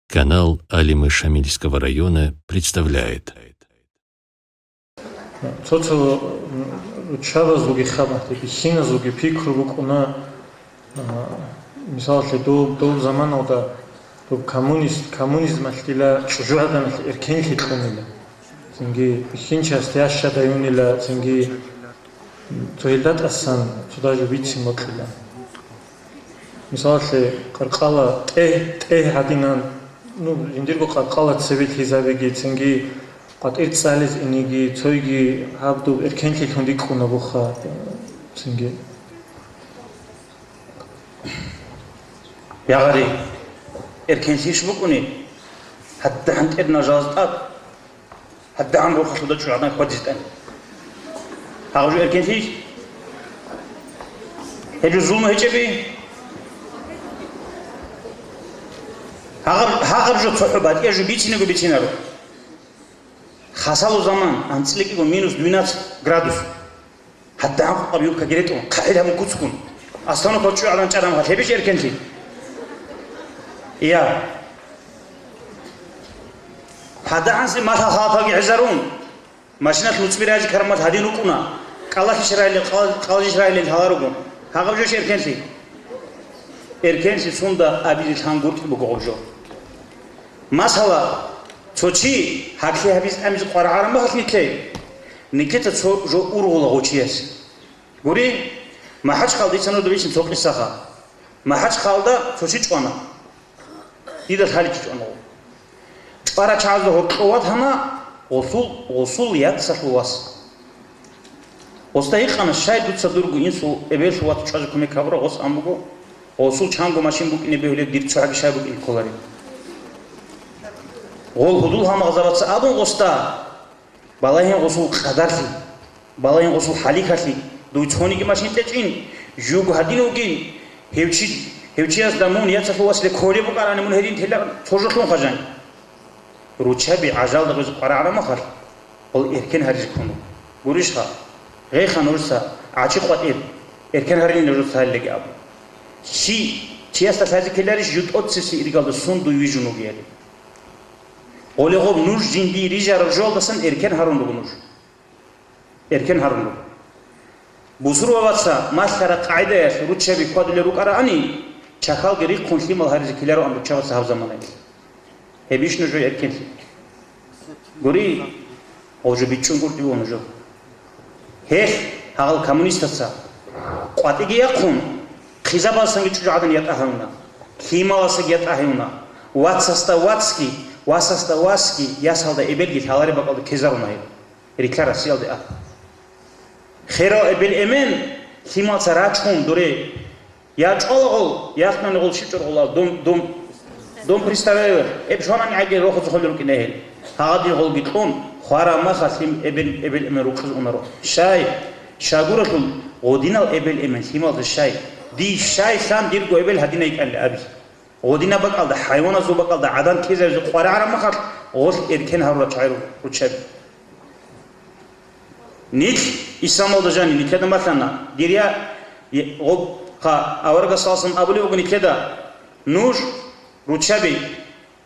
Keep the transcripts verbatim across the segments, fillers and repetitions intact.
Канал Алимы Шамильского района представляет. Цо-цо, м, руччабазулги хабалъ бихьиназулги пикру букӀуна, а, мисалалъе, дов, дов заманалда доб коммунист, коммунизмалъ дила чӀужугӀаданалъ эркенлъи кьунила. Цинги бихьинчиясде ящадаюнила, цинги цо гьелда тӀасан цо даже бицин бокьила. Мисалалъе, къаркъала тӀегь, тӀегь гьадинан, ну, жиндирго къаркъала цебе лъизабиги, цинги къватӀир цӀализ иниги, цойги гьаб доб эркенлъилъун рикӀкӀуна буха, цинги. Ягъари, эркенлъищ букӀуни, гьадда гьанкӀер нажалаз тӀад, гьадда гьан рухалъуда чӀужугӀадан хьвадизе тӀан. Гьагъаб жо эркенлъищ? Гьеб жо зулму гьечӀеби? Гьагъаб, гьагъаб жо цохӀо батӀияб жо бициnego бицинаро. Хасалу заман, анцӀила кӀиго минус двенадцать градус. Гьадда гьанкъукъаб юбкаги ретӀун, хъахӀил гьабун куцгун, остановкал чӀугӀадан чӀараб мехалъ гьебищ эркенлъи? Я. ГьадагӀанси малъа халаталги гӀезарун, машиналъ нуцӀби райчи карамалъ гьадин рукӀуна, кӀалалъищ райли, кӀал-, кӀалалъищ райли лъала руго. Гьагъаб жо чи эркенлъи? Эркенлъи сунда абизе лъан гуртӀи буго гъоб жо. Масала, цо чи гьаклъи гьабиз тӀамизе къварагӀараб мехалъ никлъей, никлъица цо жо ургъула гъов чиясе. Гури, МахӀачхъалда дица нужда бицин цо къисаха. МахӀачхъалда цо чи чӀвана. Дида лъаличи чӀвана гъов. ЧӀварачагӀазда гьоркьов ватана гъосул, гъосул яцалъул вас. Гъосда гьикъана, щай дуца дурго инсул эбеллъул вацас чӀвазе кумек гьабураб? Гъос ан буго, гъосул чанго машин букӀине бегьулеб, дир цогӀаги щай букӀине кколареб. Гъол гьудул-гьалмагъзабаца абун гъосда: «Балагьин гъосул къадарлъи, балагьин гъосул хӀалихьалъи, дуй цониги машин тӀечӀин, живго гьадин вугин, гьев чи, гьев чиясда мун яцалъул василе кколеб букӀарани, мун гьедин теларан цо жолъун хъажан». Руччаби гӀажалда гъозе къварагӀараб мехалъ, гъол эркен гьаризе ккун. Гурищха, гъеха нужеца гӀачи къватӀир, эркен гьарилин нужеца гьалилеги абун. Чи, чиясда лъазе ккеларищ жутӀоцеси иргалда сун дуй вижун вугеяли? Гъоле гъоб нуж жиндие рижараб жоялдасан эркен гьарун руго нуж. Эркен гьарун руго. Бусурбабаца малъараб къагӀидаялъ руччаби хьвадулел рукӀараани, чахьалги рихъун лъимал гьаризе ккелароан руччабаца гьаб заманаялъ. Гьебищ нужее эркенлъи? Гури, гъов жо бичӀчӀун гуртӀи вуго нужер. Гьелъ гьагъал коммунистаца къватӀиги яхъун, хъизабаздасанги чӀужугӀадан ятӀа гьавуна, лъималасаги ятӀа гьавуна, вацасда вацги, васасда васги, ясалда эбелги лъалареб бакӀалда ккезаруна гьеб. Рилълъа Россиялде а. Херал эбел-эмен лъималца рачун дуре. Я чӀвала гъол, яхънани гъол щичӀого гъолал, дом, дом, дом престарелых, эб щванани гӀаги рохуцахъулел рукӀине гьел. Гьагъадин гъолги кьун, хвараб махалъ лъим эбел, эбел-эмен рукъизе унаро. Щай, щайгурелъул гъодинал эбел-эмен лъималазе щай, дий щай лъан дирго эбел гьадинай йикӀанилан абилъ. Гъодинаб бакӀалда, хӀайваназул бакӀалда гӀадан ккезаризе къварагӀараб махалъ, гъолъ эркен гьарурал чагӀи ру-, руччаби. Нилъ исламалда жанив нилъеда малъана, дир я, е-, гъоб-, хъа, аварагас саллаллагьу гӀалайгьи ва саллам абулеб буго нилъеда: «Нуж, руччаби,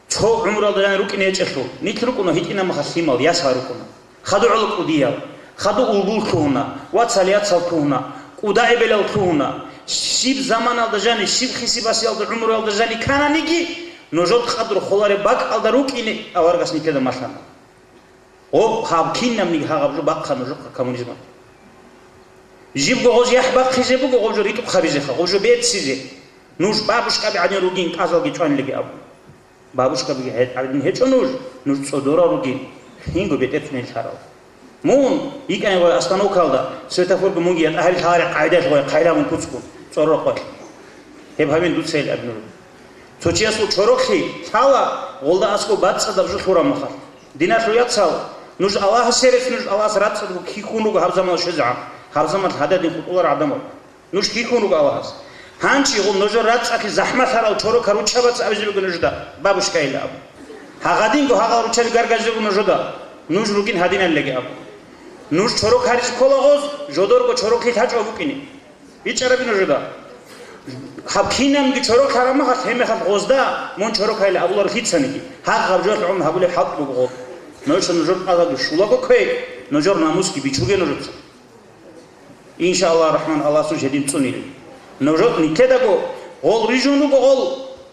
цо гӀумруялда жанир рукӀине гьечӀелъул». Нилъ рукӀуна гьитӀинаб махалъ лъимал, ясал рукӀуна. Хадур гӀоло кӀудиял, хадур улбул лъугьуна, вацал-яцал лъугьуна, кӀуда-эбелал лъугьуна. Щиб заманалда жанив, щиб хисибасиялда гӀумруялда жанив ккананиги, нужер къадру холареб бакӀалда рукӀине аварагас нилъеда малъана. Гъоб гьаб кинабниги гьагъаб жо бахъа нужехъа коммунизмалъ. Жибго гъоз яхӀ бахъизе буго, гъоб жо ритӀухъ гьабизеха, гъоб жо берцизе. Нуж бабушкаби гӀадин ругин, кӀазалги чӀванилеги абун. Бабушкабиги гье-, гӀадин гьечӀо нуж, нуж цӀодорал ругин, лъинго бетӀер цӀунел лъарал. Мун, йикӀанин гъой остановкалда, светофорги мунги ятӀа гьарил лъалареб къагӀидаялъ гъой хъайлагьун куцгун, цӀорорахъ валъ. Гьеб гьавин дуца гьел абинаро. Цо чиясул чороклъи лъала, гъолда аскӀоб бацӀцӀадаб жо лъураб мехалъ. Диналъул яцал, нуж Аллагьасе рецц, нуж Аллагьас рацӀцӀадго кихьун руго гьаб заман щвезегӀан, гьаб заман гьададин хутӀулар гӀадамал. Нуж кихьун руго Аллагьас. Гьанчи гъун нужер рацӀцӀалъи захӀмалъарал чорок руччабаца абизе буго нужда, бабушкайилла абу. Гьагъадинго гьагъал руччаби гаргажизе буго нужда, нуж ругин гьадиналлаги абу. Нуж чорок гьаризе ккола гъоз, жодорго чороклъи лъачӀо букӀине. БичӀчӀараби нужеда. Гьаб кинабги чорохъараб мехалъ, гьеб мехалъ гъозда мун чорохъайилан абуларо лъицаниги. Гьагъаб жоялъ гӀун гьабулеб хӀалтӀ буго гъоб. Нужеца нужер къазалги щулаго ккве, нужер намусги бичуге нужеца. Иншааллагь рахман, Аллагьас нуж гьедин цӀунилан. Нужер никедаго гъол рижун руго гъол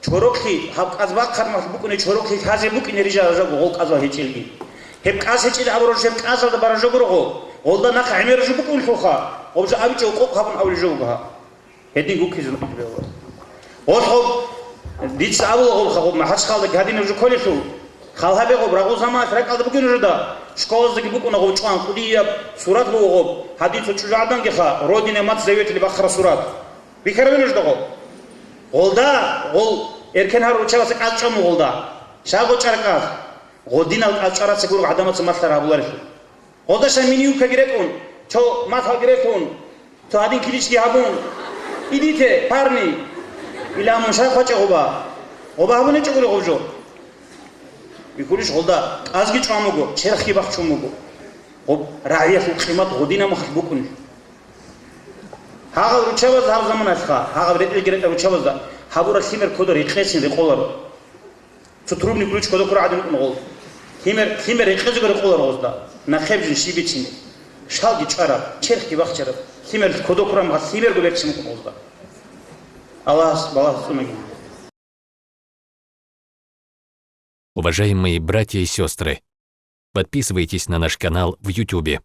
чорохъи, гьаб кӀаз бахъараб мехалъ букӀунеб чорохъи лъазе букӀине рижараб жаго гъол кӀазал гьечӀелги. Гьеб кӀаз гьечӀел абураб жо гьеб кӀазалда бараб жо гуро гъо. Гъолда нахъ гӀемер жо букӀунелъулха, гъоб жо абичӀого къокъ гьабун абулеб жо буго гьаб. Гьединго вуккизе нукъ гьеб. Гъолъ гъоб, дица абула гъолха гъоб, МахӀачхъалда гьадинаб жо кколелъул. Хал гьабе гъоб, рагъул заманалъ ракӀалда бугин нужеда, школаздаги букӀуна гъоб чӀван кӀудияб сурат буго гъоб, гьадин цо чӀужугӀадангиха, «Родина, мать зовёт» или бахъараб сурат. Бихьарабе нужеда гъоб. Гъолда, гъол эркен гьарурав чиясда кӀаз чӀван буго гъолда. Щай гъочӀараб кӀаз? Гъодинал кӀаз чӀвараца гурого гӀадамаца малъараб гьабуларелъул. Гъолда щай мини-юбкаги ретӀун, цо малъалги ретӀун, цо гьадин киличги гьабун, «Идите, парни!» Ила мун щай хъвачӀа гъоба? Гъоба гьабунечӀо гури гъоб жо. Бихьулищ гъолда, кӀазги чӀван буго, черхги бахчун буго. Гъоб рагӀиялъул къимат гъодинаб мехалъ букӀунеб. Гьагъал руччабазда гьаб заманалъха, гьагъаб ретӀелги ретӀа руччабазда гьабураб лъимер кодоб рекъецин рекъоларо. Цо трубный ключ кодоб ккураб гӀадин вукӀун гъол. Лъимер, лъимер рекъезего рекъоларо гъозда. Нахъеб жин щиб бицин. Щалги чӀвараб, черхги бахчараб. Лъимер кодоб ккураб мехалъ лъимерго берцин букӀун гъозда. Аллагьас балагьалъ цӀунагин. Уважаемые братья и сестры, подписывайтесь на наш канал в Ютубе.